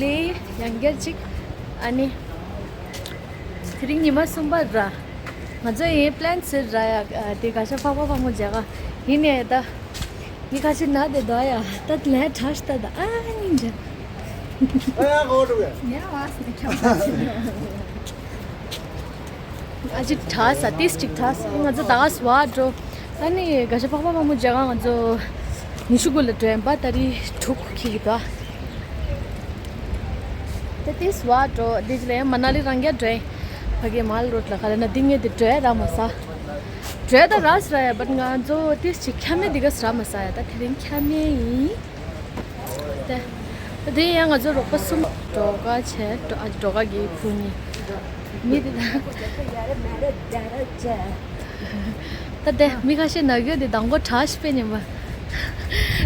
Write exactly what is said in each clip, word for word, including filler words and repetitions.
ལེ་ཡང་བསྐྱར་ཅིག་ཨ་ནི། དེ་རིང་ཉི་མ་གསུམ་པ་ར། ང་ཚོ་ཡིན་པླན་ཟེར་ར་ཡ། དེ་ག་ཤ་ཕག་པ་ཕག་མོ་མཇལ་ག་ཡིན་ནས་ད། མི་ཁ་ཤས་ན་དེ་དོ་ཡ་ད་ལས་གྲ་ཤ་ད་ད་ཨ་ནི་འདྲ། ཨ་ཡ་གོ་འགྲོ་གི། ཉ་བ་སི་ཁྱམ་ས་ཆེ་ནོ། ཨ་ཅིག་གྲ་ས་ཏིས་ཅིག་གྲ་ས་ང་ཚོ་ད་ག་སུ་བ་འགྲོ། ཨ་ནི་ག་ཤ་ཕག་པ་ཕག་མོ་མཇལ་ག་ང་ཚོ་ཉི་ཤུ་དགུ་ལ་འགྲོ་ཡིན་པ་ད་རི་དྲུག་ཁི་གི་དོ། ཏེ་ཏིས་བ་འགྲོ་འདི་ལས་མ་ན་ལི་རང་རྒྱ་འགྲོ་ཡིན། ཕ་གི་མལ་རོ་ཌི་ལ་ག་ལ་ན་འདི་ངས་འདི་འགྲོ་ཡ་ར་མ་ས། འགྲོ་ཡ་ད་ར་ས་ར་ཡ་བཊ་ང་ཚོ་ཏིས་ཅིག་ཁྱ་མེད་འདི་ག་ས་ར་མ་ས་ཡ་ད་དེ་རིང་ཁྱ་མེད་ཡིན། ཏེ་ཏེ་ཡ་ང་ཚོ་རོགས་པ་གསུམ་འགྲོ་ག་བྱས་འགྲོ་ཨ་འགྲོ་ག་གི་ཕུ་ནི་མི་འདི་ད། ད་ཏེ་མི་ཁ་ཤས་ན་གི་འདི་དང་གོ་གྲ་ཤི་པེ་ཉི་མ།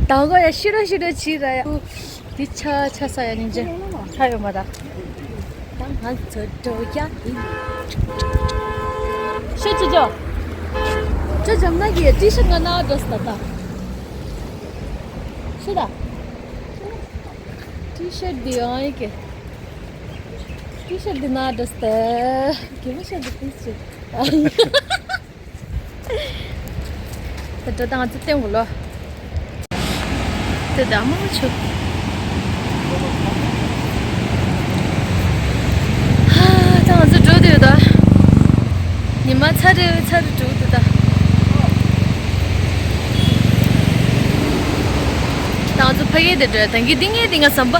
དང་གོ་ཡ་ཤི་རོ་ཤི་རོ་ཆི་ར་ཡ། འདི་ཆ་ཆ་ས་ཡ་སྙིང་རྗེ། ཆ་ཡོད་མ་ར། ད་ང་ཚོ་འགྲོ་ཡ་ཡིན། ཤོད་ཅི་ཅོ། ཅོ་ཇམ་ན་གི་ཊི་ཤར་ང་ན་འགྲོ་སྟ་ད། ཤོད་ད། ཊི་ཤར་འདི་ཡང་ཡི་གེ། ཊི་ཤར་འདི་ན་འགྲོ་སྟ། གི་མི་ཤར་འདི་ཏིས་ཅི། ད་འགྲོ་དང་ང་ཚོ་སྟེང་གུ་ལོ། དེ་ད་མང་ཆུ། ཧ་ད་ང་ཚོ་འགྲོ་དུས་ད། ཉི་མ་ཚ་རུ་ཚ་རུ་འགྲོ་དུས་ད། ད་ང་ཚོ་ཕ་གི་དེ་འགྲོ་ད་གི་འདི་ངས་འདི་ང་ཟམ་པ་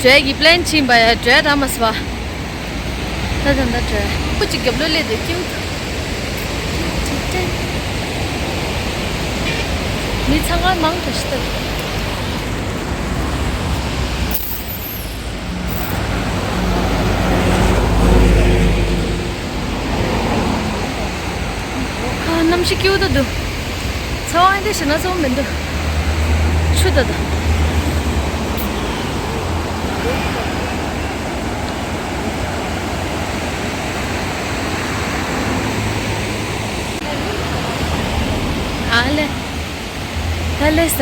འགྲོ་གི་པླན་ཕྱིན་པ་ཡ་འགྲོ་ར་མ་སོ། ད་ད་ད་དྲ། ཁོ་ཅིག་རྒྱབ་ལོ་ལས་དེ་ཀྱུ། མི་ཚང་མ་མང་དྲ་ཤི་ད། ཨ་གནམ་གཤིས་སྐྱིད་པོ་འདུག་ཚ་བ་འདི་ཞེ་ན་ཚ་བ་མི་འདུག་ཆུ་ད་ད། ཨ་ལེ། ད་ལེ་ས།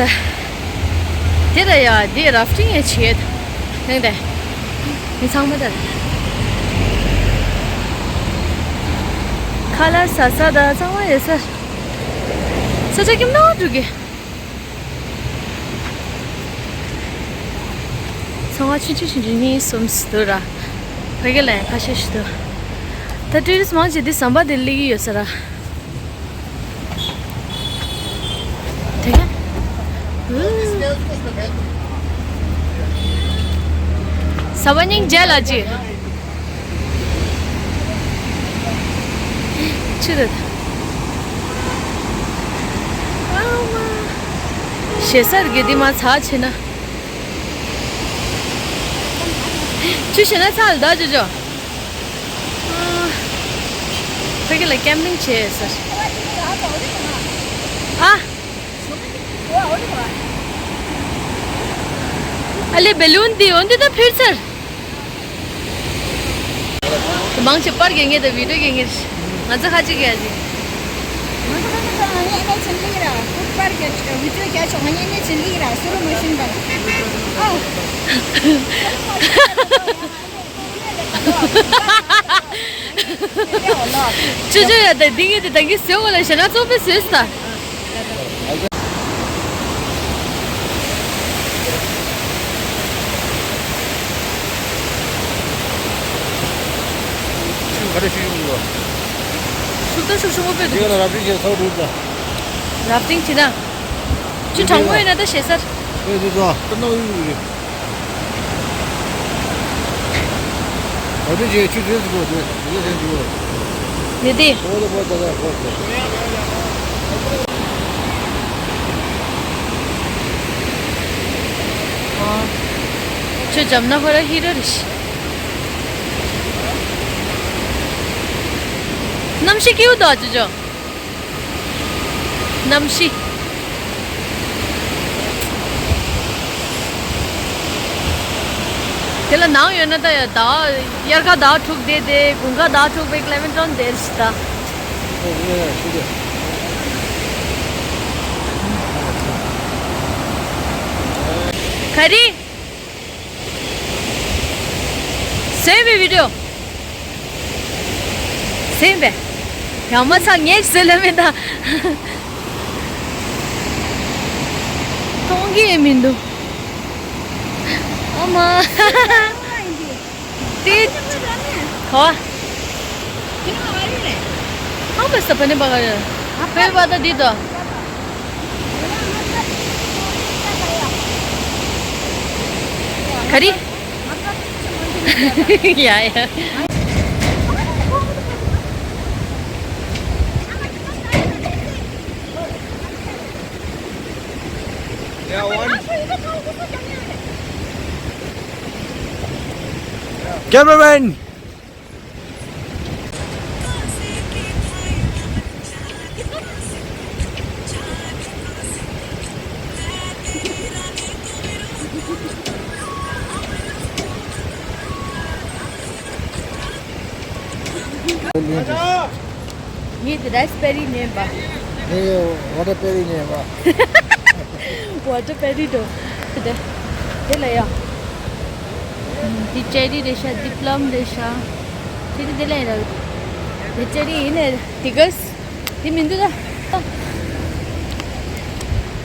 དེ་ད་ཡ་དེ་ར་ཕ་ཊིང་ཡ་བྱེད། ནང་དེ། མི་ཚང་མ་ད། ཁ་ལག་ཟ་ས་ད་ཚང་མ་ཡོད་ས། ས་ཆ་ཁྱིམ་ནང་འགྲོ་གི། ཚང་མ་ཆུང་ཆུང་ཆུང་ཆུང་གཉིས་གསུམ་ཞིག་འདུག་ར། ཕ་གི་ལ་ཡང་ཁ་ཤས་ཤིག་འདུག་ད་ཊུ་རི་སི་མང་ཆེ་འདི་ཟམ་པ་འདིར་སླེབས་ཀྱི་ཡོད་ས་ར། དེ་ག་ཟམ་པ་སྙིང་རྗེ་ལ་ཅི། ཆུ་རེད། ཨ་མ། ཞེ་སར་གི་འདི་མ་ཚ་ཆེ་ན། ཆུ་ཞེ་ན་ཚ་ལ་ད་ཅོ་ཅོ། ཨ། ཕ་གི་ལ་ཀེམ་པིང་བྱེད་ཟེར། ཨ། ཨ་ལེ་བེ་ལུན་འདི་འོན་ཏེ་ད་ཕུལ་ཚར། མང་ཆེ་པར་རྒྱག་ངེས་དང་བི་ཌིའོ་རྒྱག་ངེས། ང་ཚོ་ཁ་ཅིག་རྒྱག་ཅིག་ཅོ་ཅོ་ཡ་ད་འདི་ངེས་དེ་ད་གི་སོས་གོ་ལ་ཞེ་ན་ཚོགས་པའི་སོས་ད། ཆུ་ག་རེ་ཆུ་ཡོང་གི་ལོ། ཤུགས་ད་ཤུགས་ཤུགས་པོ་དཔེ་འདུག་འདི་ག་ལ་རབ་རིབ་བྱས་ཚ་བོ་འགྲོ་ད། རབ་རིབ་བྱེད་ན། ཆུ་གྲང་མོ་ཡིན་ན་ད་ཞེ་སར། ཨེ་དེ་ཚོ་ད་ནང་ཡོང་གི་རེད། ཨོ་དེ་རྗེས་ཆུ་དེ་ཚོ་དེ་དེ་དེ་འདུག་ནི་དེ། ཨོ་དེ་པོ་ད་ད་པོ་དེ། ཨ། ཆུ་འཇམ་ན་ཧོ་ར་ཧི་ར་རི་ཤི། གནམ་གཤིས་སྐྱིད་པོ་འདུག་ཨ་ཅོ་ཅོ། གནམ་གཤིས། དེ་ལ་ནང་ཡོད་ན་ད་ཡ་ཟླ་བ་དབྱར་ཁ་ཟླ་བ་དྲུག་བསྡད་དེ་དགུན་ཁ་ཟླ་བ་དྲུག་པའི་ཀི་ལི་མི་ཊར་བསྡད་ཤི་ད། ག་རེ། བཟོས་པའི་བི་ཌིའོ། ཟིན་པས། ཡང་མ་ཚང་ངས་ཟེར་ལ་མེད་ད། མཐོང་གི་མི་འདུག་ཨ་མ། ཏིས། ག་བ། ཨ་མ་ས་ཕ་ནི་པ་ག་རེ། ཕེ་བ་ད་འདི་དོ། ག་རེ། ཡ་ཡ། Cameraman! ངས་དེ་རཱས་པེ་རི་ཉན་པ། ངས་ཝ་ཊར་པེ་རི་ཉན་པ། ཝ་ཊར་པེ་རི་འགྲོ། དེ་དེ་ལ་ཡ། འདི་ཅེ་རི་རེད་ཤག་འདི་པི་ལམ་རེད་ཤག་ཅེ་རི་དེ་ལ་ཡིན་ར། དེ་ཅེ་རི་ཡིན་ནས་དེ་གས། དེ་མི་འདུག་ད།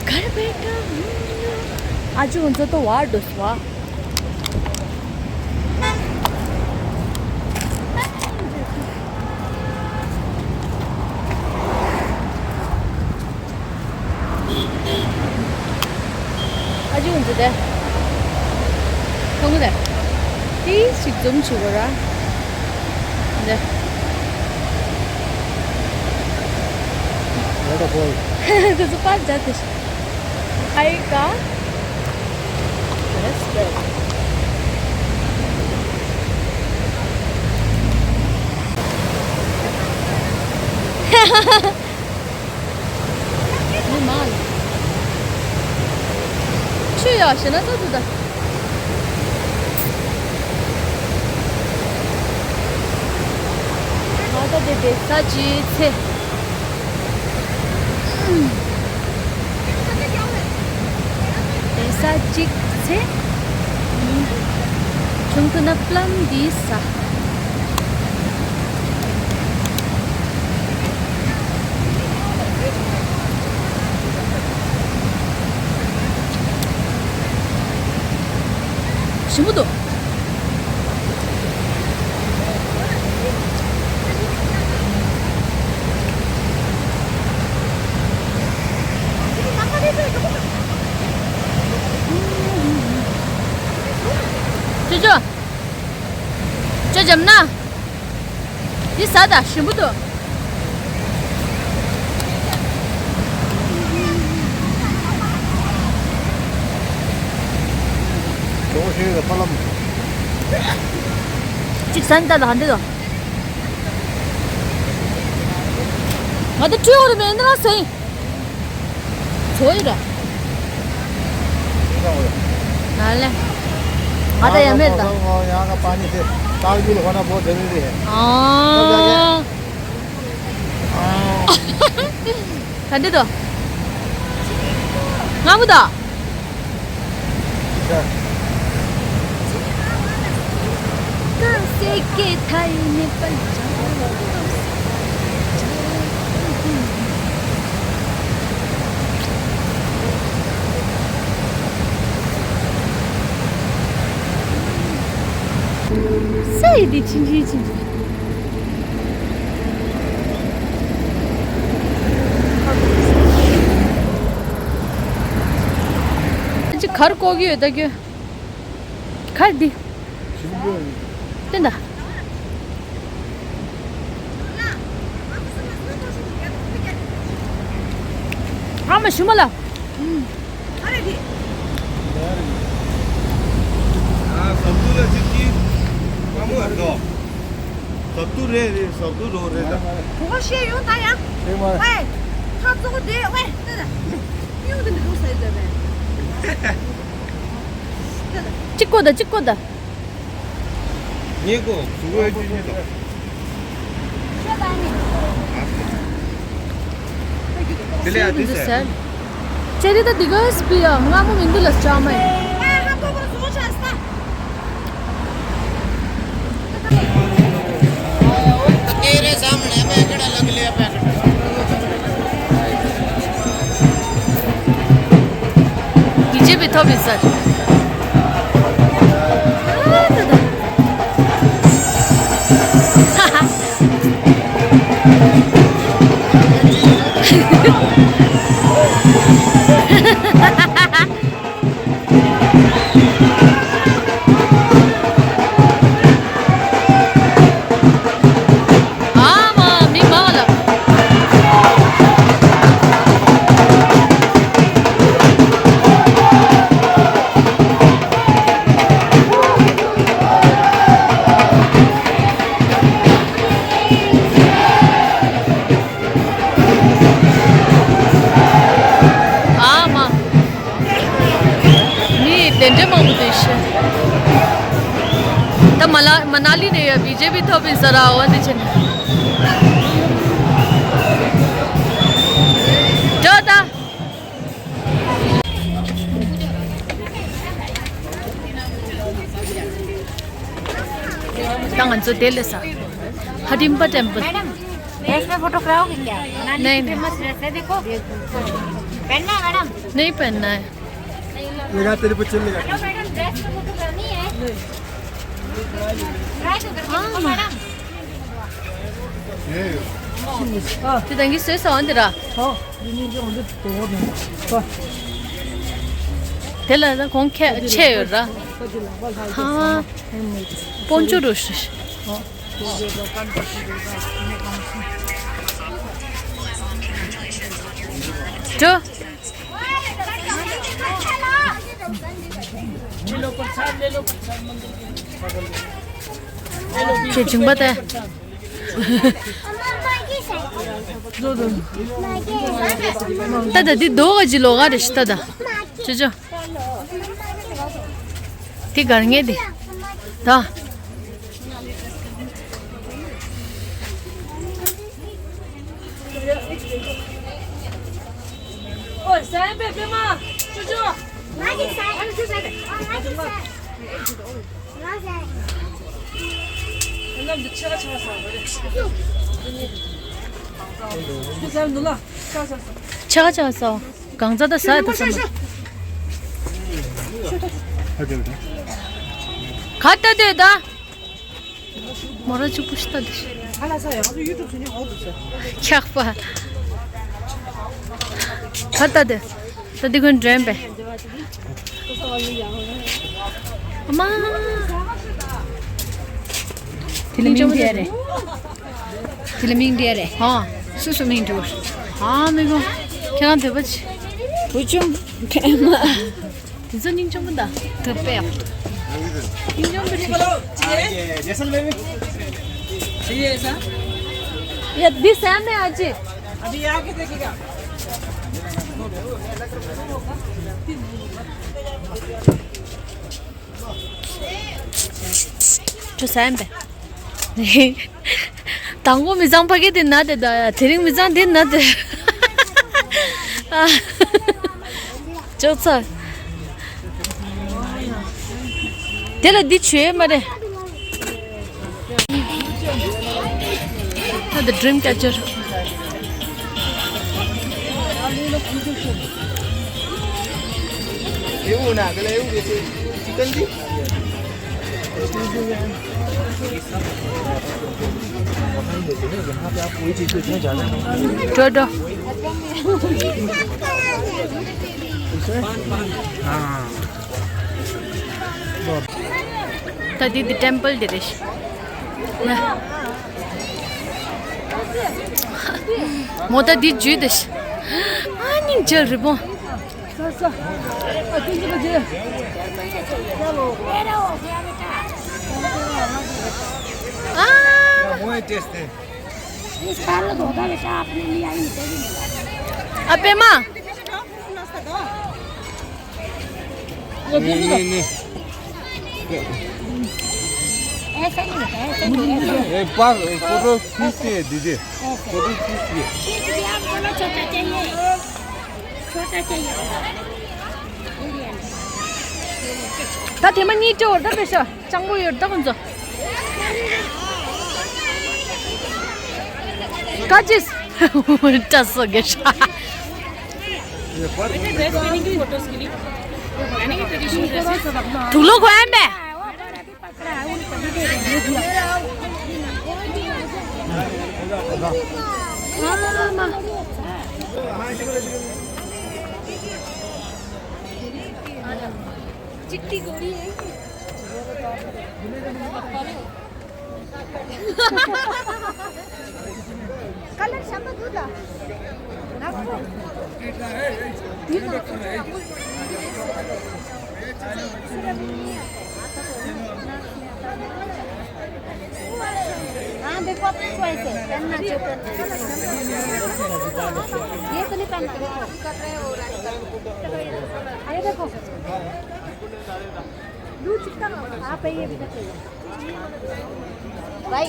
གར་པེ་ཀ། ཨ་ཅུ་ང་ཚོ་ཏོ་བར་འགྲོ་སོང་བ། ཨ་ཅུ་འདི་དེ། ཁོང་གི་དེ། ཏིས་ཞིག་འཛུམ་བྱེད་དགོས་ར། འདི། What a boy. དེ་ཚོ་པར་རྒྱག་དེ། ཨའི་ཀ། That's good. མི་མང་། ཆུ་ཡག་ཞེ་ན་ཙག་ཙིག་ད། ང་ད་དེ་བསྡད་ས་ཅིག་ཚེ། བསྡད་ས་ཅིག་ཚེ། ཆུང་ཀུ་ན་པི་ལམ་འདི་ས། ཞིམ་པོ་འདུག་ཅོ་ཅོ། ཅོ་འཇམ་ན། འདི་ཟ་ད་ཞིམ་པོ་འདུག་གཅིག་ཟ་ནི་ད་ད་འདི་དོ། ང་ད་ཁྲིའོ་རེ་མེད་ན་ཟ་ཡིན། ཚོ་ཡི་ར། ང་ལ། ང་ད་ཡ་མེད་ད། यहाँ का पानी से तालमेल होना बहुत जरूरी है। ཨ། ད་འདི་དོ། ང་མུ་ད། ས་ཡི་འདི་ཆིན་ཆིན་ཆིན་ཆིན། ཅི་གར་ཀོ་གི་ཡོད་ད་གྱོ། གར་འདི། ཞིམ་པོ། བསྟན་ད། ཨ་མ་ཞུ་མ་ལ། ཨ་རེ་དེ། ཨ་ཟབ་ཏུ་ལ་ཅིག་གི། ཨ་མོ་ཨ་དོ། ཟབ་ཏུ་རེད་རེད། ཟབ་ཏུ་རོ་རེད་ད། གོ་བ་བཤད་ཡོང་ད་ཡ། ཤེས་མ། ཝེ། ཁ་ཙོག་དེ་ཝེ་ཏེ་ད། སྙིང་དེ་འདི་རུ་ཟ་ཡི་ཟ་བས། ཏེ་ད། གཅིག་གོ་ད་གཅིག་གོ་ད། ངས་གོ་ཟུག་རོ་ཡི་གཅིག་གཉིས་དང་། དེ་ལས་ཨ་དེ་ཟེར། ཅེ་རི་ད་འདི་ག་སྤི་ཡ་སྔ་མོ་མི་འདུག་ལ་ཅང་མ་ཡིན། तेरे सामने मैं केड़ा लग लिया पैकेट। बीजेपी तो भी सर। ཨ་མ། མི་དེ་འདྲ་མང་པོ་འདུག་ཤི། ད་མ་ལ་མ་ན་ལི་ནས་ཡ་བི་ཇེ་པི་ཐོབ་པིན་ཟེར་ར་འོ་འདི་བྱས་ནས། འགྲོ་ད། ད་ང་ཚོ་དེ་ལས་ས། ཧ་ཏིམ་པ་ཊེམ་པལ། मैडम, ड्रेस में फोटो कराओगे क्या? नहीं, नहीं। फेमस ड्रेस है, देखो। पहनना है मैडम? नहीं पहनना है। लगा, तेरे पे चल लगा। हेलो मैडम, ड्रेस में फोटो करनी है। ट्राई तो करके देखो मैडम। དེ་དང་གི་སོས་ས་འོན་དེ་ར། དེ་ལ་ད་གོང་ཁྱད་ཆེ་ཡོད་ར། ཧ། སྤོན་ཆུ་རུ་ཤི། འགྲོ། ཁྱེད་བྱུང་པ་དེ། ད་ད་འདི་རྡོ་ག་ཅི་ལོ་ག་རེ་ཤི་ད་ད། ཅོ་ཅོ། དེ་གར་ངེས་དེ། ད། ཨོ་སེམས་པའི་པད་མ། ཅོ་ཅོ། ང་གི་སེམས། ཨ་ནི་ཅོ་ཅོ་རེད། ཨ་ང་གི་སེམས། ང་སེམས། ཨ་ནི་འདི་ཆེ་ག་ཆེ་ག་ཟ་བ་རེད། ཅོ་ཅོ་འདུག་ལ། ཆེ་ག་ཆེ་ག་ཟ་བ། གང་ཟ་ད་ཟ་ད་ཟ་མ། ག་ད་དེ་ད། མོ་ར་གཅིག་པུ་ཤི་ད་དེ་ཤི། ཁྱག་པ། ག་ད་དེ། ད་དེ་ཀུན་འདྲེན་པས། ཨ་མ། དེ་ལ་མིང་འདི་རེད། དེ་ལ་མིང་འདི་རེད། ཧོ། སུ་སུ་མིང་འདི། ཧ་མི་གོ། ཁྱེད་རང་འདོད་པ་ཆེ། བུ་ཆུང་། ཁེ་མ། དེ་ཚོ་སྙིང་རྗེ་མོ་འདུག་དེ་དཔེ་ཡག་པོ་འདུག་སྙིང་རྗེ་མོ་འདུག་ཡ། འདི་ཟ་ནས་ཨ་ཅེ། ཁྱོད་ཟ་ཡིན་པས། དང་པོ་མི་ཚང་ཕ་གི་དེ་ན་དེ་ད་ཡ། དེ་རིང་མི་ཚང་དེ་ན་དེ། ཨ། ཅོག་ཚ། དེ་ལ་འདི་བྱོས་མ་རེད། ད་དེ་ཌྲིམ་ཀེ་ཅར། ये वो ना, अगला ये वो, ये चिकन दी। འགྲོ་འགྲོ། ད་འདི་འདི་ཊེམ་པལ་འདི་རེད། མོ་ད་འདི་འཇུས་འདི། ཨ་ནི་འཇལ་རི་བོང་། ཨ། ཨ་པད་མ། नहीं, नहीं, नहीं। ऐसा नहीं होता है, ऐसा नहीं होता है। एक बार फोटो खींचते हैं, दीदी। ऐसे। फोटो खींचते हैं। खींच लिया, हम बोला छोटा चाहिए। छोटा चाहिए। ད་དེ་མ་གཉིས་སྤྲོ་བར་ད་པེ་ཤ་ཅང་པོ་ཡོད་ད་ཁོང་ཚོ། का चीज? उल्टा सो गया। बेटे, ड्रेस पहनेंगे फोटोज के लिए? पहनेंगे ट्रेडिशनल ड्रेसेस? तू लोग वहाँ पे। चिट्टी गोरी है। कलर शाम दूध। हाँ, देखो, अपने चॉइस है, पहनना जो पहनना है। ये तो नहीं पहनना, देखो। ये देखो। आप ये भी देखो। भाई,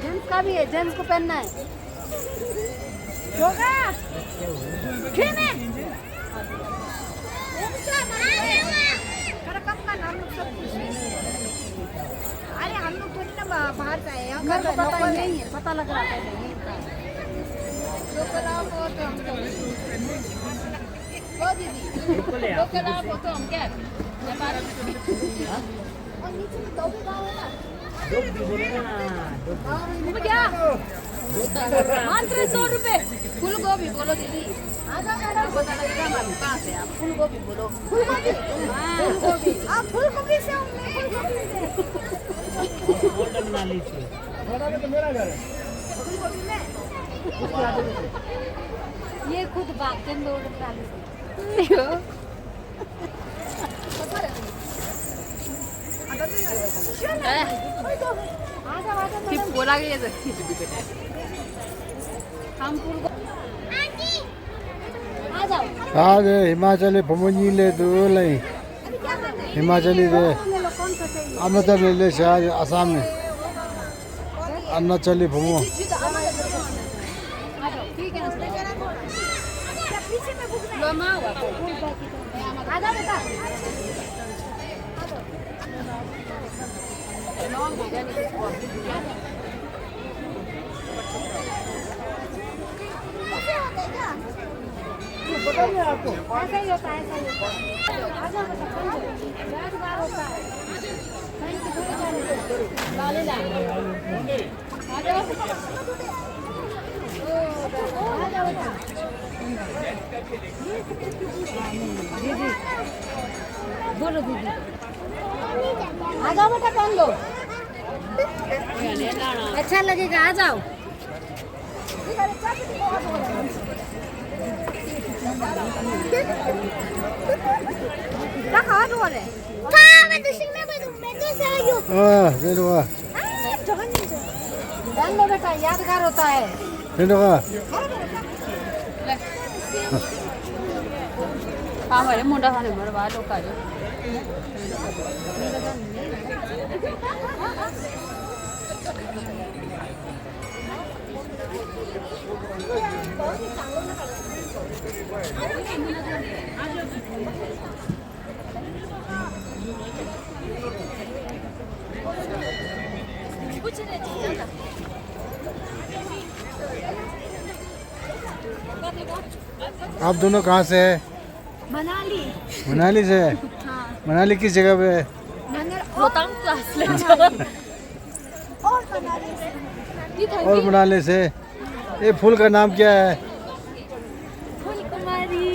जेंट्स का भी है, जेंट्स को पहनना है। होगा? ठीक है। अरे, कब का नाम लोग सब कुछ है। अरे, हम लोग थोड़ी ना बा-, बाहर से आए हैं, हम घर का पता ही नहीं है, पता लग रहा है, यहीं का। लोकल आओ तो हम लोग वो दीदी, वो कला, वो तो हम क्या, नेपाल। और नीचे में दो भी गाँव है ना? वो क्या? मात्र सौ रुपए। फूल गोभी बोलो दीदी। आ जाओ मैडम। पता लगेगा मैम, कहाँ से आप? फूल गोभी बोलो। फूल गोभी? हाँ। फूल गोभी। आप फूल गोभी से हो, मैं फूल गोभी से। होटल बना लीजिए। फूल गोभी में? ये खुद भागते हैं, दौड़ के आने से। ཁྱེད་ཕོ་ལགས་ཡས་ཟེར། ཨ་ཟེ་ཧི་མ་ཅལ་ལི་བུ་མོ་གཉིས་སླེབས་འདུག་ལེ། ཧི་མ་ཅལ་ལི་རེད། ཨ་རུ་ན་ཅལ་ལི་སླེབས་ཤག་ཨ་སམ་ནས། ཨ་རུ་ན་ཅལ་ལི་བུ་མོ། ऐसा ही होता है, ऐसा ही होता है। आ जाओ बेटा, आ जाओ। यादगार होता है। दीदी, बोलो दीदी। आ जाओ बेटा, पहन लो। अच्छा लगेगा, आ जाओ। हाँ, ले लो, हाँ। पहन लो बेटा, यादगार होता है। ले लो, हाँ। हाँ, हमारे मुंडा खाने में बाहर लोग आ जाओ। आप दोनों कहाँ से है? मनाली। मनाली से? हाँ। मनाली किस जगह पे है? मनाली रोहतांग पास ले जाओ। और मनाली से। और मनाली से। ये फूल का नाम क्या है? फूल कुमारी।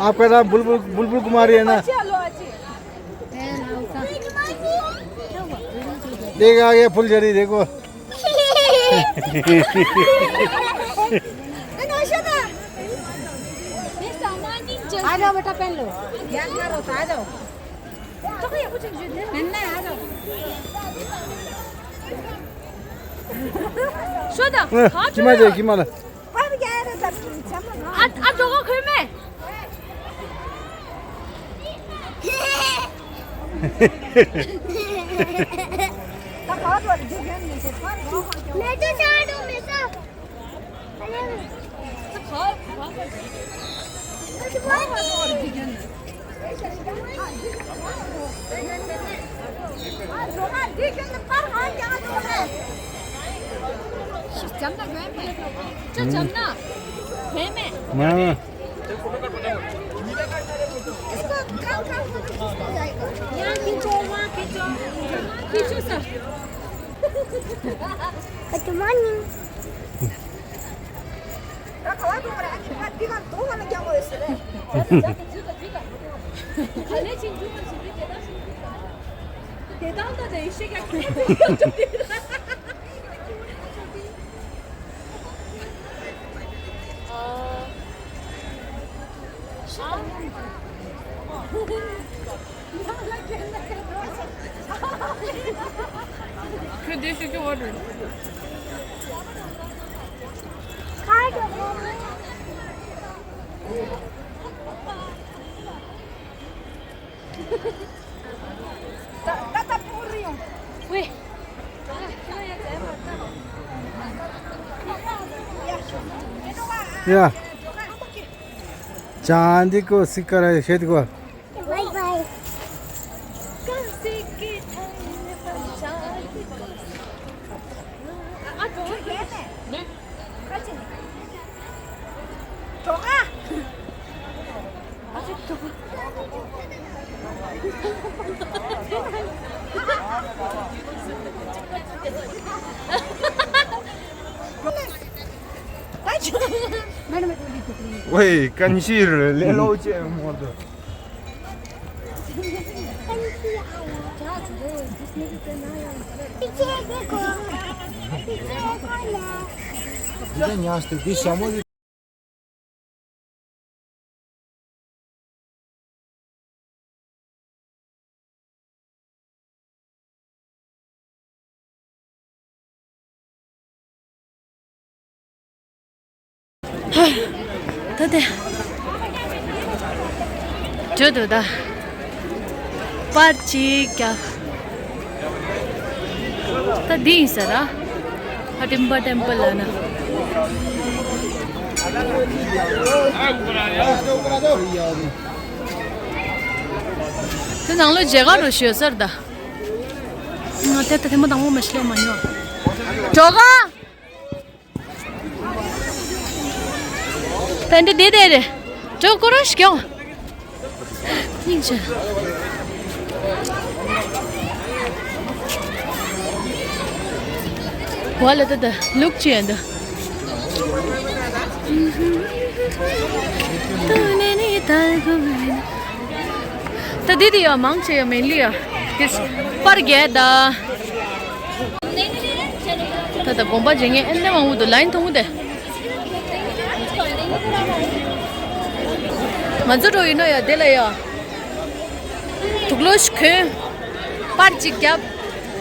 आपका नाम बुलबुल, बुलबुल कुमारी है ना? अच्छी, हेलो, अच्छी। देख, आ गया फुलझड़ी, देखो। आ जाओ बेटा, पहन लो। यादगार होता, आ जाओ। पहनना है, आ जाओ। हाँ, किमा जाए, किमा ला। 아, 아, 저거 ագրܡ 해. मैं तो चाह दूं, मैं तो। འགྲོ་མ་འདི་ཁྱོད་ནི་པར་ཧང་ཀྱང་འགྲོ་མ་རེད། ཞིག་འཇམ་ན་གོན་མེད། ཅོ་འཇམ་ན་གོན་མེད། མ། Good morning. ད་ག་བ་འགྲོ་མ་རེད། ཨ་ནི་ང་འདི་ག་འདུག་ག་ན་རྒྱག་གོ་ཡོད་ཟེར་རེད། ག་ལེ་ཅིག་འཇུག་པ་ཞིག་རེད། དེ་དག་ཞིག་འདུག་དེ་དག་ད་དེ་ཤེས་ཀྱང་ཁྱོད་ཚོ་ཡོད་ཅོག་དེ། ཁྱོད་དེ་ཤུགས་ཀྱི་འོ་རེད། ཡ། ཅང་འདི་ཀོ་སི་ཀ་ར་ཤེད་ཀོ། Bye bye. ཝེ། ཀན་ཤིར་ལེ་ལོ་ཅེ་མོ་དུ། འདི་ཉག་སྟེ་འདི་ཞྭ་མོ་རེད། ད་དེ། འགྲོ་འདུག་ད། པར་ཅིག་རྒྱག་ད་འདི་ཡིན་ས་ར། ཧ་ཏིམ་པ་ཊེམ་པལ་ལ་ན། དེ་ནང་ལོ་མཇལ་ཁ་རུ་ཞུ་ས་ར་ད། ང་དེ་ད་ཐེངས་མ་དང་པོ་མ་ཤི་ལེ་མ་ཉོ། འགྲོ་ག་ད་འདི་བསྡད་བསྡད་རེད། ཇོ་ཀོ་རོ་ཞིག་ཡོང་། སྙིང་རྗེ། བ་ལ་ད་ད་ལུག་ཅི་ཡང་འདུག་ད་འདི་དེ་ཡང་མང་ཆེ་ཡང་མེད་ལི་ཡ། དེ་པར་རྒྱལ་ད། ད་ད་དགོན་པ་འཇིག་ངེས་ཨེ་འདྲ་མང་པོ་འདུག་ལ་ཡིན་མཐོང་གི་དེ། ང་ཚོ་འགྲོ་ཡིན་ན་ཡ་དེ་ལ་ཡ། དུག་ལོག་ཞིག་གོན། པར་གཅིག་བརྒྱབ།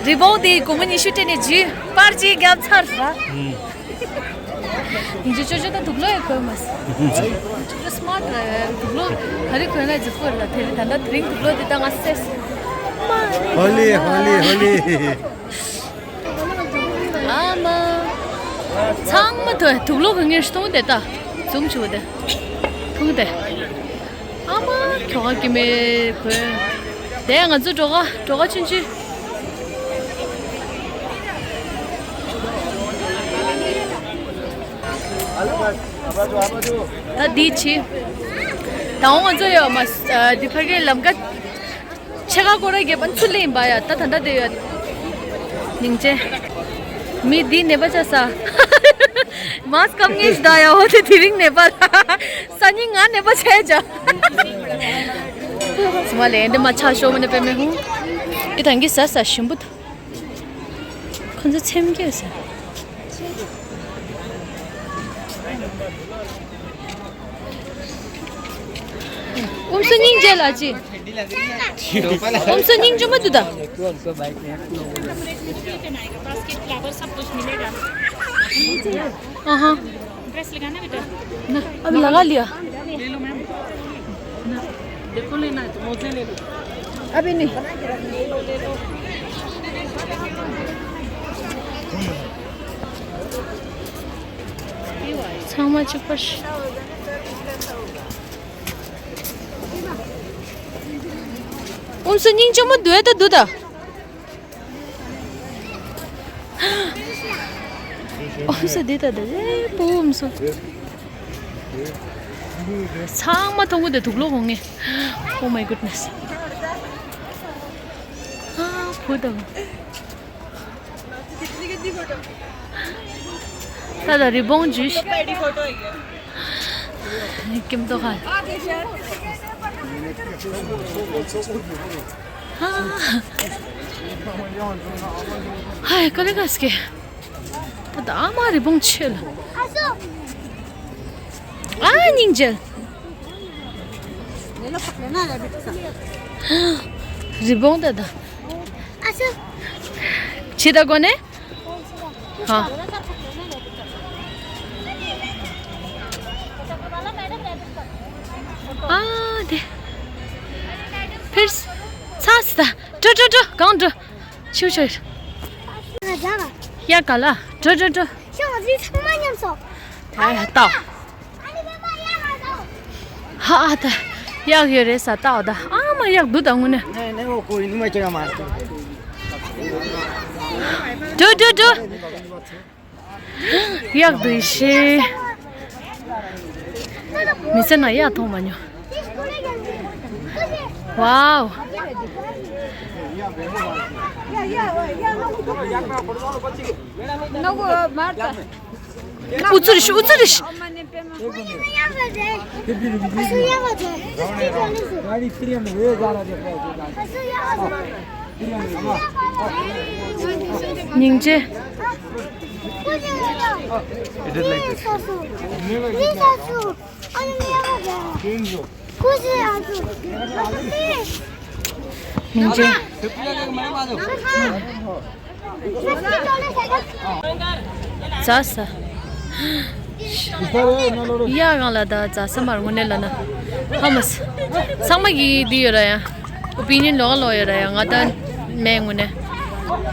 རི་བོང་དེ་སྒོར་མོ་ཉི་ཤུ་སྤྲད་ནས་འཇུས། པར་གཅིག་བརྒྱབ་ཚར་ས། ཡིན་གཅིག་ཅོ་ཅོ་ད་དུག་ལོག་ཡང་གོན་མ་སོང་། ཅོ་ཅོ་སི་མར་ཊི་རེད། དུག་ལོག་ག་རེ་གོན་ན་རྫིག་པོ་རེད་ལ། དེ་རིང་ད་ལྟ་དེ་རིང་དུག་ལོག་དེ་ད་ང་སེ་སི། ཧོ་ལི་ཧོ་ལི་ཧོ་ལི། ཨ་མ། ཚང་མ་དུ་དུག་ལོག་གི་ངེར་སྟོང་དེ་ད། ཛུམ་ཆུ་དེ། ཐུང་དེ། ཨ་མ་ཁྱོ་ག་གི་མེ་གོན། དེ་ང་ཚོ་འགྲོ་ག་འགྲོ་ག་ཆུན་ཆུན། ད་འདི་ཆི། ད་འོང་ང་ཚོ་ཡོད་མ། འདི་ཕ་གིའི་ལམ་ཀ་ཕྱེད་ཀ་སྐོར་ར་རྒྱབ་པ་ཚུར་ལེན་པ་ཡ། ད་ད་ད་དེ་ཡ། སྙིང་རྗེ། མི་འདི་ནད་པ་ཆགས་ས། མཱ་སི་ཀམ་ངེས་ཤིག་ད་ཡ། འོ་དེ་དེ་རིང་ནད་པ་ར། སང་ཉིན་ང་ནད་པ་ཆགས་ཅག་སུ་མ་ལེ་འདི་མ་ཆགས་ཤོག་མ་ནད་པའི་མི་ཧུང་། ཨི་ཐང་གི་ས་ས་ཞིམ་པོ་འདུག་ཁོ་ཚོ་ཚེམ་སྐྱོད་ཟེར། ཨུམ་སུ་སྙིང་རྗེ་ལ་ཅི། ཨུམ་སུ་སྙིང་རྗེ་མ་འདུག་ད། हाँ हाँ। ड्रेस लगाना बेटा। ना, अभी लगा लिया। ले लो मैम। ना, देखो लेना है तो मुझे ले लो। अभी नहीं। ཚང་མ་གཅིག་པར། ཨུམ་སུ་སྙིང་རྗེ་མོ་འདུག་ད་འདུག་ད། ཨོམ་སོ་འདི་ལྟ་དེ་ཨེ་པོ་ཨོམ་སོ། ཚང་མ་མཐོང་གི་འདུག་ལོ་ཧོང་ངེ། Oh my goodness. ཨ་བུ་དང་། ད་ད་རི་བོང་ཇུས། ཀིམ་ཏོ་ཁ། ཧ་ཧ་ཧ། ཧ་ཧ་ཀ་ལེ་ག་སྐྱེ། ད་ཨ་མ་རི་བོང་ཆེ་ལ། ཨ་སྙིང་རྗེ། རི་བོང་ད་ད། ཇི་ད་གོ་ནས། ཧ། ཨ་དེ། ཕེར། ཚ་སི་ད། འགྲོ་འགྲོ་འགྲོ་གང་འགྲོ། ཆུ་ཆུ། ཡ་ག་ལ། འགྲོ་འགྲོ་འགྲོ། ཤོག་རི་ཚང་མ་ཉམས་སོང་། ད་ཡ་ལྟ། ཧ་ཨ་ད། གཡག་ཡོད་རེད་ས་ལྟ་འོ་ད། ཨ་མ་གཡག་འདུག་ད་དངོས་གནས། ནས་ནས་འོ་ཀོ་ཡིན་མ་ཅི་ཡ་མ། འགྲོ་འགྲོ་འགྲོ། གཡག་འདུག་ཤི། མི་ཚེ་ན་གཡག་མཐོང་མ་མྱོང་། ཝའོ། ཨུ་ཚུགས་རེད་ཤི། ཨུ་ཚུགས་རེད་ཤི། སྙིང་རྗེ། It is like this. སྙིང་རྗེ། ཛ་ས། ཡ་གང་ལ་ད་ཛ་ས་མར་དངོས་གནས་ལ་ན། ཧ་མ་ས། ཚང་མ་གི་འདི་ཡོད་ར་ཡ། ཨོ་པི་ནི་ཡན་ལོག་ལོག་ཡོད་ར་ཡ། ང་ད་མེད་དངོས་གནས།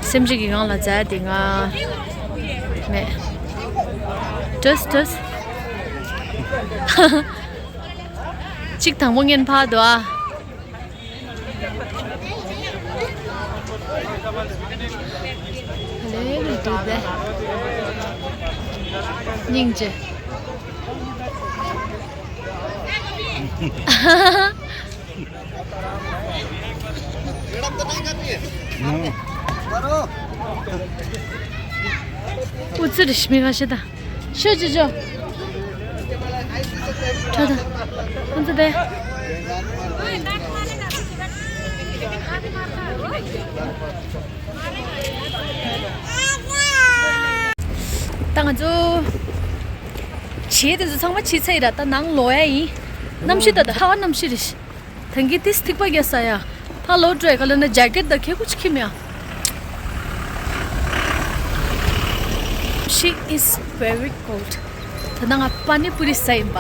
སེམས་ཅན་གི་གང་ལ་ཛ་དེ་ང་མེད། ཏོས་ཏོས། གཅིག་དང་པོ་ངན་ཕ་དོ་ཨ། ལེ་ལེ་དུ་བེ། སྙིང་རྗེ། ཨུ་ཙི་རི་ཤི་མི་ག་ཤི་ད། ཤོད་ཅི་ཅོ། ཁྲོ་ད། ཁོང་ཚོ་དེ། ད་ང་ཚོ། བྱེས་དེ་ཚོ་ཚང་མ་ཕྱི་ཚེ་ཡི་ར་ད་ནང་ལོག་ཡ་ཡིན། གནམ་གཤིས་ད་ད་ཧ་གནམ་གཤིས་རེད། ཐང་གི་ཏིས་ཐིག་པ་རྒྱ་ས་ཡ། ཕ་ལོ་ཏྲེ་ག་ལ་ན་ཇེ་ཀེ་ཊི་ད་ཁེ་ཀུ་ཅི་ཁི་མེ་ཡ། She is very cold. ད་ང་པ་ནི་པུ་རི་ས་ཡིན་པ།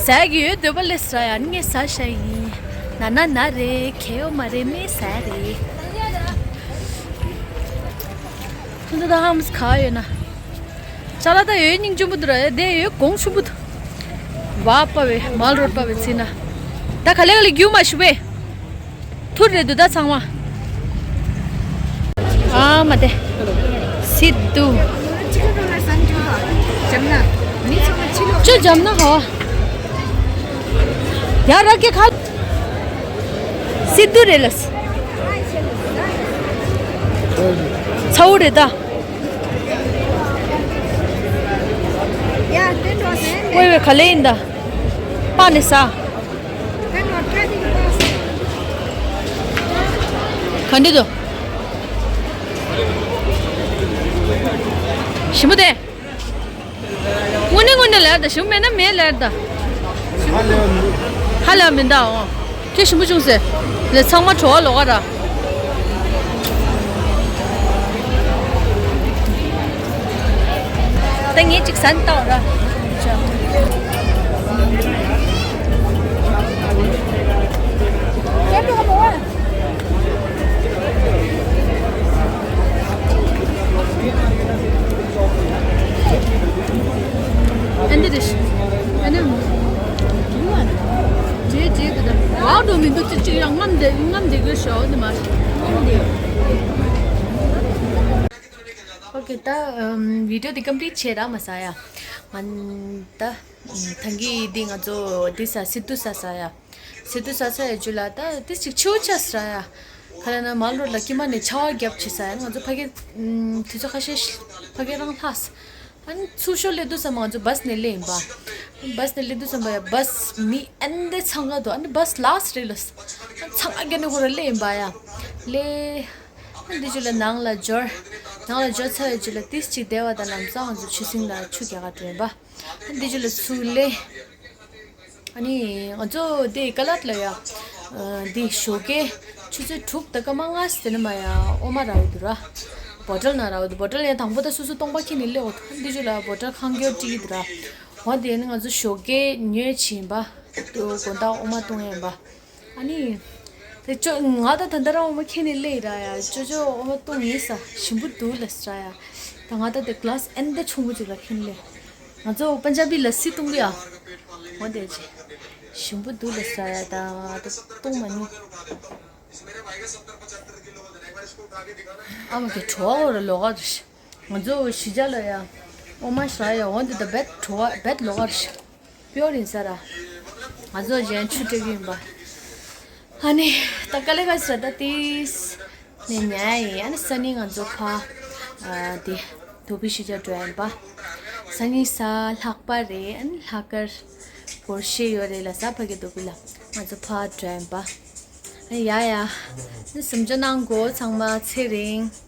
ཟ་གི་ཡོད་འདོད་པ་ལས་ཟ་ཡ་ངས་ཟ་ཤ་ཡིན། ན་ན་ན་རེད་ཁེ་ཡོ་མ་རེད་མེ་ཟ་རེད། ཁོང་ཚོ་ད་ཧམ་སི་ག་ཡོད་ན། ཅ་ལག་ད་ཡོད་སྙིང་ཆེན་པོ་འདུག་ར་ཡ་དེ་ཡོད་གོང་ཆེན་པོ་འདུག་བ་པ་བས་མལ་རོལ་པ་བས་ཚིག་ན། ད་ག་ལེ་ག་ལེ་རྒྱུ་མ་ཞུ་བས། ཐུར་རེད་འདུག་ད་ཚང་མ། ཨ་མ་དེ། སི་ཏུ། ཅོ་འཇམ་ན་ཧ་བ། ཡ་ར་ཀེ་ཁ། སི་ཏུ་རེད་ལ། ཚ་བོ་རེད་ད། ཝེ་ཝེ་ག་ལེ་ཡིན་ད། པ་ནི་ས། ག་འདྲི་དོ། ཞིམ་པོ་དེ། དངོས་གནས་དངོས་གནས་ལར་ད་ཞིམ་པོ་མེད་ན་མེད་ལར་ད། ཧ་ལས་མི་འདའ་འོང་། ཁྱེད་ཞིམ་པོ་བྱུང་ཟེར། ལས་ཚང་མ་བྲོ་བ་ལོག་ག་ར། ད་ངས་ཅིག་ཟན་བཏང་ར། ཨ་འདི་རེད། ཨ་ནི། ཇེ་ཇེ་གི་ད། བག་འགྲོ་མི་འདུག་ཅི་ཅི་ཡང་རྔམ་བསྡད་རྔམ་བསྡད་དགོས་ཤོག་ནི་མ། རྔམ་བསྡད། ད་ཨམ་བི་ཌི་ཡོ་འདི་ཀམ་པི་ལིཊ་བྱས་ར་མ་ཟ་ཡ། ང་ད་ཐང་གི་འདི་ང་ཚོ་འདི་ཟ་སི་ཏུ་ཟ་ཟ་ཡ། སི་ཏུ་ཟ་ས་ཡ་ཇུ་ལ་ད་ཏི་ཅིག་ཆེའུ་ཆ་ཟ་ཡ། ཁ་ལ་ན་མ་ལོ་ལ་ཀི་མ་ནས་ཆ་བ་རྒྱབ་ཆེ་ས་ཡ། ང་ཚོ་ཕ་གི་ཨམ་དུས་ཚོད་ཁ་ཤས་ཕ་གི་རང་ལྷག་ས། ཨ་ནི་ཚུར་ཤོར་སླེབས་དུས་ཙམ་ང་ཚོ་བཱས་ནས་སླེབས་ཡིན་པ། བཱས་ནས་སླེབས་དུས་ཙམ་པ་ཡ་བཱས་མི་ཨན་དེ་འཚང་ག་འདུག་ཨ་ནི་བཱས་ལཱ་སི་རེད་ལ། འཚང་ག་རྒྱ་ནས་ཁོ་ར་སླེབས་ཡིན་པ་ཡ། སླེབས། ཨ་ནི་འདི་ཅུ་ལ་ནང་ལ་འབྱོར། ནང་ལ་འབྱོར་ཚར་བའི་ཅུ་ལ་ཏིས་ཅིག་བསྡད་པ་དང་ལམ་སང་ང་ཚོ་ཆུ་སྲིན་ལ་ཆུ་རྒྱག་ག་འགྲོ་ཡིན་པ། ཨ་ནི་འདི་ཅུ་ལ་ཚུར་སླེབས། ཨ་ནི་ང་ཚོ་འདི་ཀ་ལད་ལ་ཡ། འདི་ཞོགས་ཀས་ཆུ་ཚོད་དྲུག་དང་སྐར་མ་ལྔ་ཙམ་དེ་ནས་མ་ཡ་འོ་མ་རག་གི་འདུག་ར། བོ་ཊལ་ནང་རག་གི་འདུག་བོ་ཊལ་ཡ་དང་པོ་ད་སོ་སོ་སྟོང་པ་ཁྱེར་ནས་སླེབས་འོ་ཐོ་འདི་ཅུ་ལ་བོ་ཊལ་ཁང་སྐྱོར་བྲིས་ཀྱི་འདུག་ར། འོ་དེ་ནི་ང་ཚོ་ཞོགས་ཀས་ཉོས་ཕྱིན་པ། དུ་དགོང་དག་འོ་མ་བཏུང་ཡིན་པ། ཨ་ནི། དེ་ཅོ་ང་ད་ད་ལྟ་རང་འོ་མ་ཁྱེར་ནས་སླེབས་ར་ཡ། ཅོ་ཅོ་འོ་མ་བཏུང་ཡིན་ས་ཞིམ་པོ་འདུག་ལ་ཟ་ཡ། ད་ང་ད་དེ་གི་ལཱ་སི་ཨན་དེ་ཆུང་པོ་ཅིག་ལ་ཁྱེར་ནས་སླེབས། ང་ཚོ་པན་ཇ་བི་ལ་སི་བཏུང་གི་ཡ། འོ་དེ་ཅི། ཞིམ་པོ་འདུག་ལ་ཟ་ཡ། ད་ད་བཏུང་མ་ནི། ཨ་མ་གི་བྲོ་བ་འོ་ར་ལོག་ག་རེད། ང་ཚོ་གཞིས་ཆགས་ལ་ཡ། འོ་མ་ཟ་ཡ་འོ་འདི་ད་བེད་བྲོ་བ་བེད་ལོག་ག་རེད། པིའོར་ཡིན་ས་ར། ང་ཚོ་གཞན་ཆུ་སྤྲད་གི་ཡིན་པ། ཨ་ནི་ད་དཀའ་ལས་ཁག་ས་ད་ཏིས་ནས་ཉལ་ཡིན། ཨ་ནི་སང་ཉིན་ང་ཚོ་ཕ་ཨ་དེ་དོ་པི་གཞིས་ཆགས་འགྲོ་ཡིན་པ། སང་ཉིན་གཟའ་ལྷག་པ་རེད། ཨ་ནི་ལྷག་དཀར་སྒོར་གཞས་ཡོད་རེད་ལ་གཟའ་ཕ་གི་དོ་པི་ལ་ང་ཚོ་ཕ་འགྲོ་ཡིན་པ། ཨ་ནི་ཡ་ཡ། ཨ་ནི་གཟིམ་འཇག་གནང་གོ་ཚང་མ་ཚེ་རིང་།